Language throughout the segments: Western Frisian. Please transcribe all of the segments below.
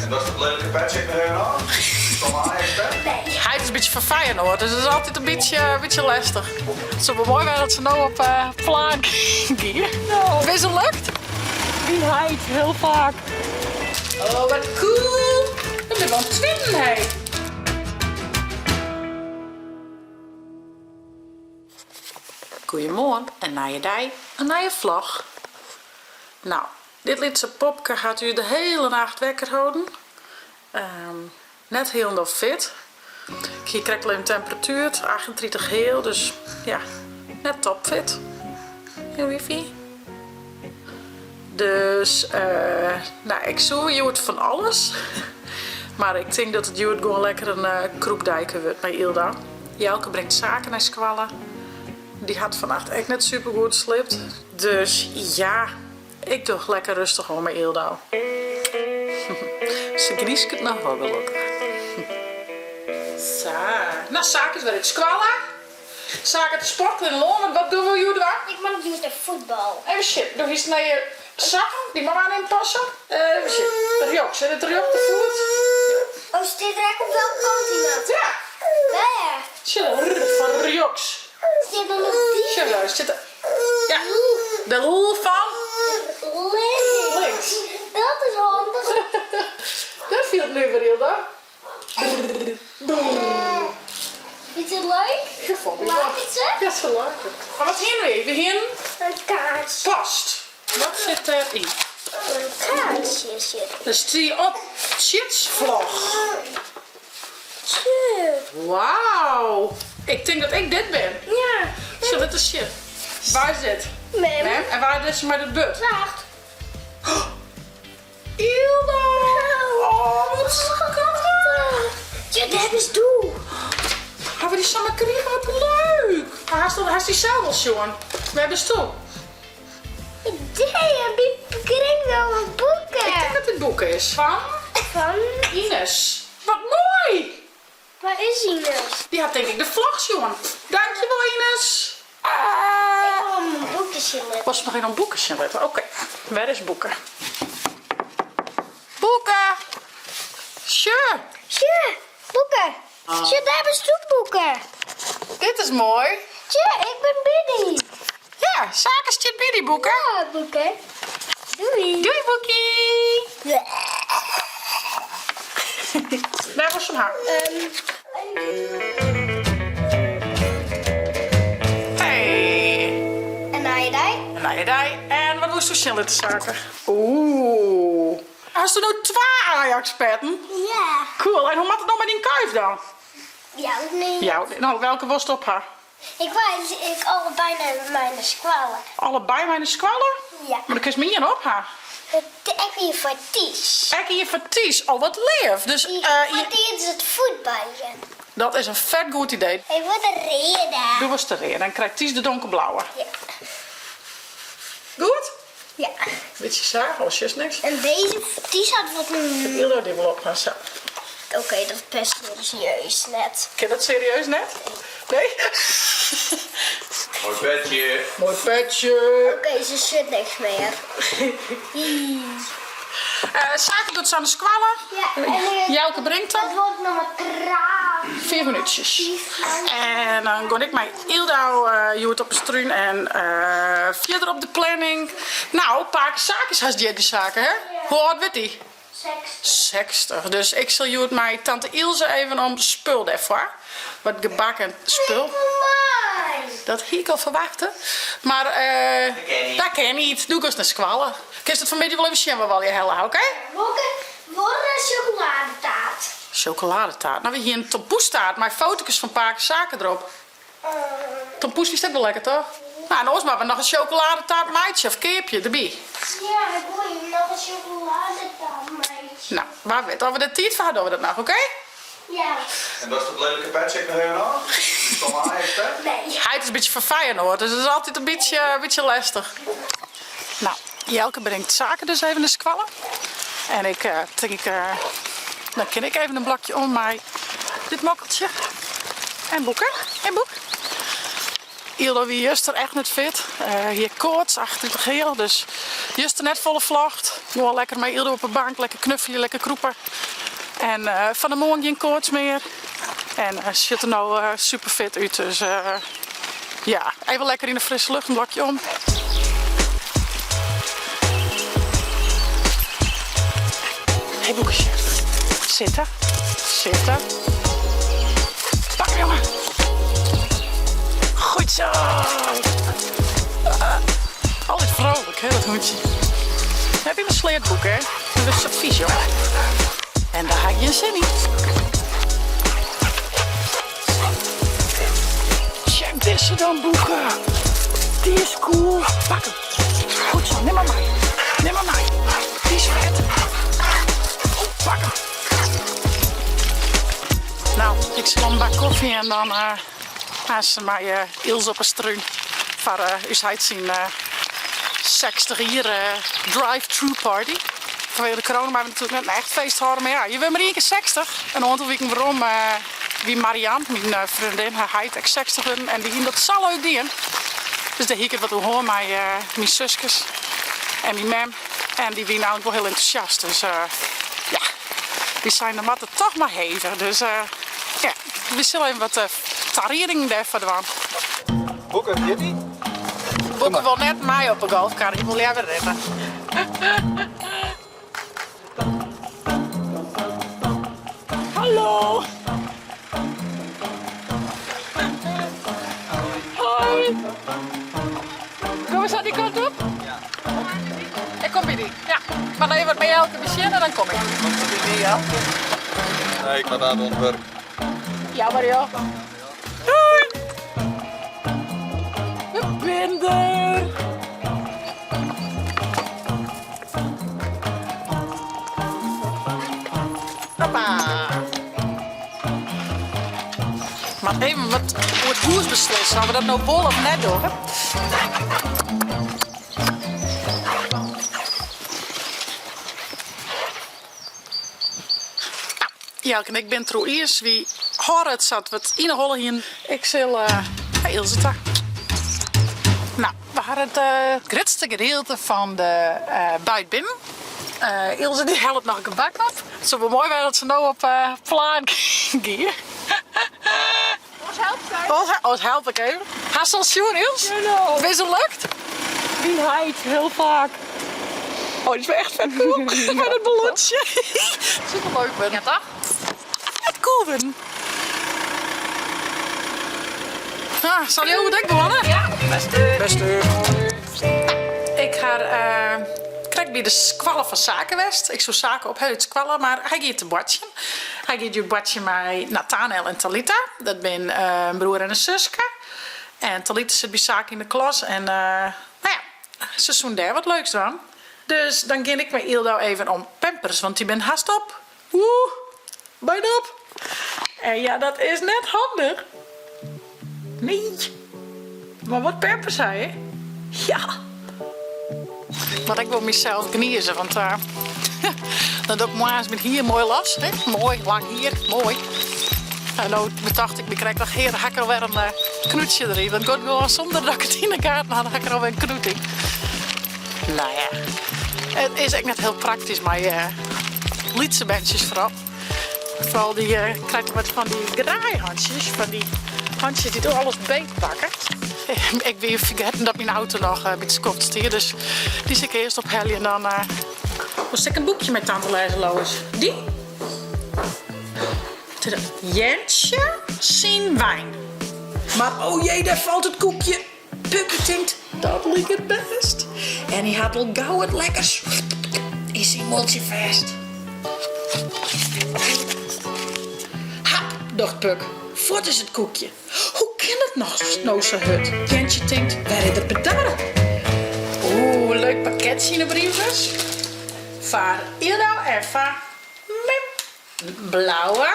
En dat is dat lelijke petje ik nog nog? Heit is in bytsje fan Feyenoord, dus dat is altyd in bytsje, bytsje lestich. It soe wol moai wêze dat se no op uh, flaank gie. Is it lukt? Myn heit, hiel faak. Oh, wat cool! Dat binne wol twinnen, hé. Goeiemoarn, in nije dei, in nije vlog. Nou, dit lytse popke hat ús de hiele nacht wekker holden. Net hielendal fit. Ik hie krekt al even temperatuer, 38 heal, dus ja, net topfit. Heel wifi. Dus, nou, ik soe hjoed fan alles. Mar ik tink dat it hjoed gewoan lekker in krûpdeike wurdt mei Ylda. Jelke bringt Sake nei skoalle. Dy hat fannacht ek net supergoed sliept. Dus ja, ik doch lekker rêstich oan mei Ylda. Se grysket noch wol gelokkich. Sa, no Sake is wer út skoalle. Sake de sportklean oan, want wat dogge we hjoed dwaan? Ik moat hjoed nei fuotbal. Even sjen, do hiest nije sokken, dy moatte we even passe. Even sjen, rjochts, is it de rjochterfoet? Oh, stiet der ek op welke kant hy moat? Ja. Wêr? Sjoch, r foar rjochts. Stiet dan op dy? Sjoch, daar stiet de, ja, de L fan? Links. Links. Dat is handich. Dat fielt nuver, Ylda. Is it leuk? Laket se? Ja, se laket. Mar wat hienen we? We hienen? In kaartsje. Post. Wat sit dêryn? In kaartsje sit. Der stie op Tsjitsvlog. Tsjut. Wauw. Ik tink dat ik dit bin. Ja. Sil dit ris sjen. Wa is dit? Mem. Mem. En wa is dizze mei dat burd? Wacht. Ylda! Oh, wat skattich! Ja, dêr bist do. Hawwe dy samar krigen? Wat leuk! Mar hast, hast dy sels al sjoen? Wêr bist do? Dêr, by kring al in boeken. Ik tink dat dit boek is. Fan? Fan? Ines. Wat moai! Waar is Ines? Dy hat tink ik de vlog sjoen. Dankjewol Ines! Ik wol myn boeken sjen litte. Wolst noch even boeken sjen litte? Oké, wêr is boeken? Boeken! Sjoch! Sjoch, boeken! Sjoch, dêr bist do boeken! Dit is moai! Sjoch, ik bin by dy! Ja, Sake stiet by dy, Boeke. Ja, Boeke. Doei. Doei, Boekie. Wêr wolst him ha? Hey. In nije dei. In nije dei. En wat woest do sjen litte, Sake? Oeh. Hast do no twa Ajax-petten? Ja. Cool. En hoe moat it no mei dyn kuif dan? Jout net. Jout net. No, welke wolst op ha? Ik wei ik allebei nei mei skoalle. Allebei mei nei skoalle? Ja. Mar dan kinst mar ien op ha. Ek ien foar thús. Ek ien foar thús? Oh, wat leaf. Dus, Foar tidens it fuotbaljen. Dat is in fet goed idee. Ik wol de reade. Do wolst de reade. Dan krijt Thys de donkerblauwe. Ja. Goed? Ja. Bytsje sa, oars sjochst niks. En dizze, Thys hat wat. Ylda dy wol op ha, sa. Oké, dat past serieus net. Kin dat serieus net? Nee? Moai petsje. Moai petsje. Oké, se sjocht niks mear. Sake docht se oan de skoalle. Ja, en ik, Jelke bringt dat. Het wordt nog maar traag. Fiif minútsjes. En dan gean ik mei Ylda hjoed op 'e strún en fierder op de planning. Nou, pake Sake is hast jierdei Sake, hè? Hoe âld wurdt dy? 60. 60. Dus ik sil hjoed mei tante Ilse even om spul dêrfoar. Wat gebak en spul. Dat hie ik al ferwachte. Mar dat kin niet. Doe giest nei skoalle. Kinst it fanmiddei wol even sjen wat we allegear helle ha, oké? Wol in chocoladetaart. Chocoladetaart? No, we hienen tompoestaart mei foto's fan pake Sake derop. Tompoes fynst ek wol lekker, toch? No, en oars moatte we noch in chocoladetaart meitsje of keapje derby. Ja, ik wol noch in chocoladetaart meitsje. No, wa wit. As we der tiid foar ha, dogge we dat noch, oké? Ja. En dat is dat lelijke petsje ek noch noch? Fan Ajax pet? Nee. Heit is in bytsje fan Feyenoord, dus dat is altyd in bytsje lestich. No, Jelke bringt Sake dus even nei skoalle. En ik tink, dan kin ik even in blokje om mei dit mokkeltsje. En boeken. En boek. Yldo wie juster echt net fit. Hie koarts, 38 heal, dus juster net folle vlogd. Gewoan lekker mei Yldo op 'e bank, lekker knuffelje, lekker krûpe. En fan 'e moarn gjin koarts mear. En sjocht der no super fit út, dus ja, even lekker yn de frisse lucht in blokje om. Hey Boekesje, sitte, sitte. Pak hem jongen. Goed zo. Altijd vrolijk hè, dat hûntsje. Heb je een sleatboek hè? Dat is zo vies jongen. En daar ha ik gjin sin yn. Check dizze dan Boeke. Dy is cool. Pak hem. Goed zo, nim maar mei. Nim maar mei. Dy is fet. Oh, pak hem. Nou, ik sil in bak kofje en dan uh, mei uh, Ilse op 'e strún foar uh, ús heit syn 60 jier drive-thru party. Fanwege de corona meie we natuerlik net in echt feest hâlde, mar ja, je wurde mar ien kear 60. In oantal wiken werom wie Marianne, myn freondin, har heit ek 60 wurden en dy hiene dat sa leuk dien. Dus dêr hie ik it wat oer hân mei myn suskes en myn mem en dy wiene eigenlik wol hiel entûsjast. Dus ja, dy seinen dan moat it toch mar heve. Dus ja, we sille even wat tariedingen dêrfoar dwaan. Boeke, hjit dy? Boeke wol net mei op 'e golfkar, hy wol leaver rinne. Hallo! Hoi! Komme we sa dy kant op? Ja. Ik kom by dy, ja. Maar even wat mei Jelke besjen en dan kom ik. Komt der by my, Jelke? Nee, ik moat oan it wurk. Jammer joh. Doei! We binne der! Hoppa! Moat even wat oer it hûs beslisse, oft we dat no wol of net dogge. Nou, Jelke en ik binne it deroer iens. Wy hâlde it sa't we it yn 'e holle hienen. Ik sil nei Ilse ta. Nou, we hawwe it grutste gedielte fan de buit binnen. Ilse dy hellet noch gebak op. It soe wol moai wêze as se no op plan gie. Oars help ik. Oars help ik even. Hast al sjoen, Ils? Jawel. Is it lukt? Myn heit, hiel faak. Oh, dy is wol echt fet cool. Mei dat ballontsje. Super leuk wurden. Ja, toch? Fet cool wurden. Ah, sal jo it ek belanne? Ja, beste. Beste. Ik ha uh, krekt by de skoalle fan Sake west. Ik soe Sake ophelje út skoalle, mar hy giet te boartsjen. Hy giet hjoed boartsjen mei Nathanael en Talita. Dat binne eh, in broer en in suske. En Talita sit by Sake yn de klas en uh, nou ja, se soene dêr wat leuks dwaan. Dus dan gean ik mei Yldo even om pampers, want dy binne hast op. Oeh, bijna op. En ja, dat is net handich. Nee. Mar wat pampers hè? Ja. Mar ik wol mysels gnize, want uh, dan doch ik moarns myn hier moai los. Hè? Moai, lang hier, moai. En no betocht ik my krekt noch, hear, ha ik alwer in uh, knoetsje deryn. Want goed gewoan sûnder dat ik it yn de gaten ha, ha ik der alwer in knoet yn. Nou ja, it is ek net hiel praktysk mei uh, lytse berntsjes foaral. Foaral dy uh, krijt wat fan dy graaihantsjes, fan dy hantsjes dy't alles beet pakke. Ik wie fergetten dat myn auto noch by it skoft stie, dus dy sil ik earst ophelje en dan uh, moast ik in boekje mei tante lêze, Lois. Dy? Jentsje syn wein. Mar o jee, dêr falt it koekje. Pukkie tinkt, dat liket bêst. En hy hat al gau it lekkers yn syn mondsje fêst. Hap, docht Puk, fuort is it koekje. Hoe kin it noch no sa hurd? Jentsje tinkt, wêr is er bedarre? Oeh, leuk pakketsje yn 'e briefbus. Foar Yldo en foar mem. Blauwe.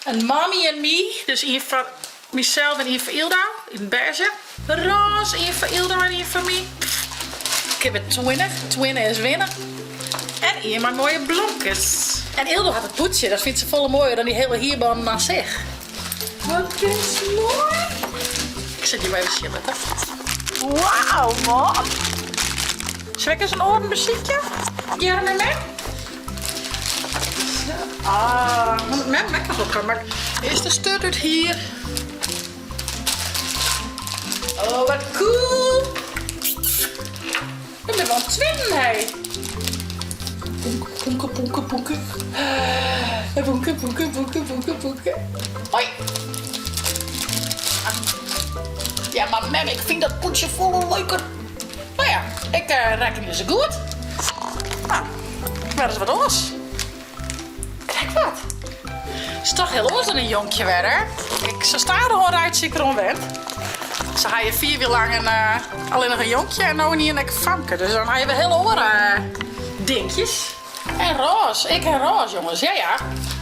In mommy en me, dus ien foar mysels en ien foar Yldo, yn beige. Rôze, ien foar Yldo en ien foar my. Kinne we twinne, twinne is winne. En ien mei moaie blomkes. En Yldo hat it pûdsje, dat fynt se folle moaier dan dy hiele hierbannen an sich. Wat is moai! sil it jim even sjen litte. Wauw, man! Sil ik ris in oaren besykje? Hearre mei mem? Ah, mem lekker op har, mar earst de sturt út hier. Oh, wat cool! Ik bin wel twinnen, hé. Poenke, poenke, poenke, poenke. Poenke, poenke, poenke, poenke, poenke. Hoi. Ja, mar mem, ik fyn dat poetsje folle leuker. No ja, ik eh, rekkenje se goed. Nou, wer ris wat oars. Krekt wat. Is toch hiel oars dan in jonkje wer, hè? Ik, sa stadichoan reitsje ik deroan wend. Se ha je 4 jier lang in, eh, allinnich in jonkje en no ynienen ek in famke. Dus dan ha je wer hiel oare eh, dinkjes. En rôs, ik ha rôs, jongens. Ja, ja.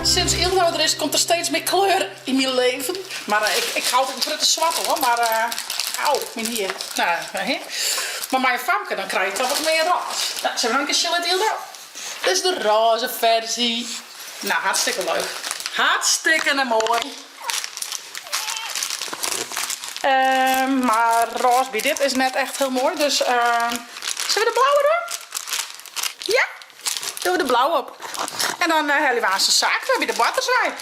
Sinds Ildo der is, komt der steeds mear kleur yn myn leven. Mar eh, ik, ik ha altyd in protte swart oan, mar eh, au, myn hier. Nou, hè. Mar mei in famke, dan krij je toch wat mear rôs. Nou, sille we noch in kear sjen litte, Ildo? Dit is de rôze ferzy. Nou, hartstikke leuk. Hartstikke moai. Ehm, mar rôs by dit is net echt hiel moai, dus uh, sille we de blauwe doen? Ja, doen we de blauwe op. En dan uh, helje we aanst de saak wer by de boarters wei.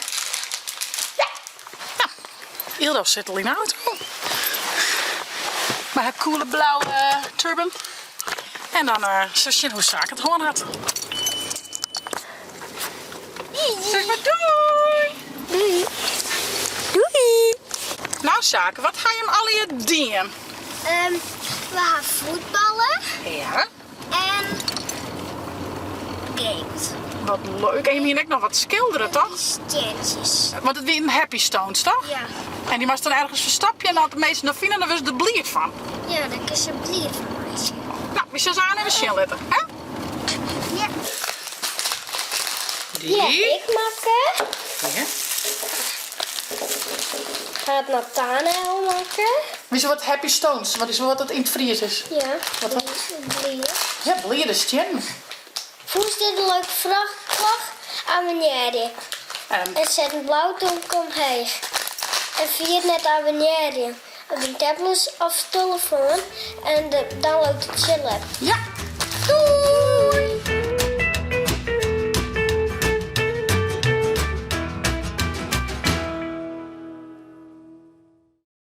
Ja. Nou, Ildo sit al yn de auto. Mei har coole blauwe eh, turban. En dan uh, sille we sjen hoe Sake it hân hat. Sis mar doei! Doei! Doei! Nou Sake, wat ha jim allegear dien? Um, we ha fuotballe. Ja. En games. Wat leuk. En jim hiene ek noch wat skildere, toch? Stientsjes. Want it wienen happy stones, toch? Ja. En dy moatst dan ergens ferstopje en as de minsken dat fine, dan wurde se der bliid fan. Ja, dan kinst se bliid fan meitsje. Nou, we sille se aanst even sjen litte, hè? Ja. Dy. Ja, ik makke. Ja. Hat Nathanael makke. Witst wat happy stones, wat is wat it yn it Frysk is? Ja. Wat dan? Bliid. Ja, bliede stiennen. Fûnst dit in leuke fraach? Abonnearje. En set in blau tomke omheech. En ferjit net te abonnearjen op dyn tablet of telefoan en download de Tsjil-app. Ja!